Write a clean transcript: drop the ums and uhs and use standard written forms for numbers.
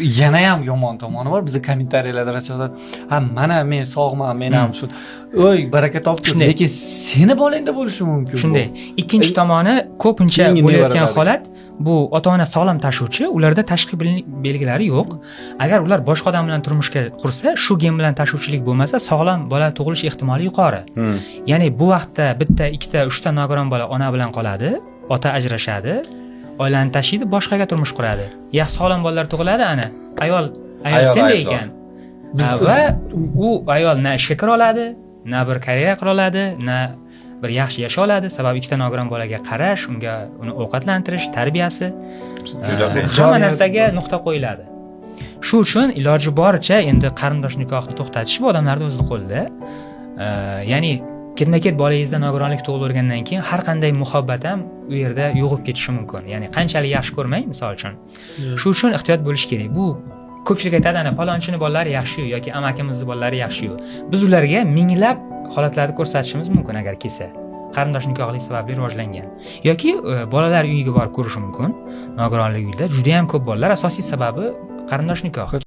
Yana ham yomon tomoni bor. Biza kommentariyalarda rosa yozadi: "Ha, mana men sog'man, men ham shu, oy, baraka topdim." Shunday. Lekin seni bolangda bo'lishi mumkin bu. Shunday. Ikkinchi tomoni, ko'pincha Keyingi bo'layotgan nevaralar. holat, bu ota ona sog'lom tashuvchi, ularda tashqi belgilari yo'q. Agar ular boshqa odam bilan turmushga qursa, shu gen bilan tashuvchilik bo'lmasa, sog'lom bola tug'ilish ehtimoli yuqori. Ya'ni bu vaqtda bitta, ikkita, uchta nogiron bola ona bilan qoladi, ota ajrashadi, oilani tashlaydi, boshqaga turmush quradi. Yaxshi, sog'lom bolalar tug'iladi, ana ayol Ayol senda aybdor. ekan. Va u ayol na ishga kira oladi, na bir karyera qila oladi, na bir yaxshi yasha oladi, sababi ikkita nogiron bolaga qarash, unga, uni ovqatlantirish, tarbiyasi, Juda qiyin. hamma narsaga nuqta qo'yiladi. Shu uchun iloji boricha endi qarindosh nikohni to'xtatish bu odamlarni o'zini qo'lida. Ya'ni ketma ket bolangizda nogironlik tug'ilavergandan keyin har qanday muhabbat ham u yerda yo'qolib ketishi mumkin, ya'ni qanchalik yaxshi ko'rmang, misol uchun. Shu uchun ehtiyot bo'lish kerak. Bu ko'pchilik aytadi: "Ana, palonchini bolalari yaxshiyu" yoki "amakimizni bolalari yaxshiyu". Biz ularga minglab holatlarni ko'rsatishimiz mumkin, agar kelsa, qarindosh nikohlik sababli rivojlangan yoki bolalar uyiga borib ko'rishi mumkin. Nogironlik uyida juda yam ko'p bolalar, asosiy sababi qarindosh nikohi.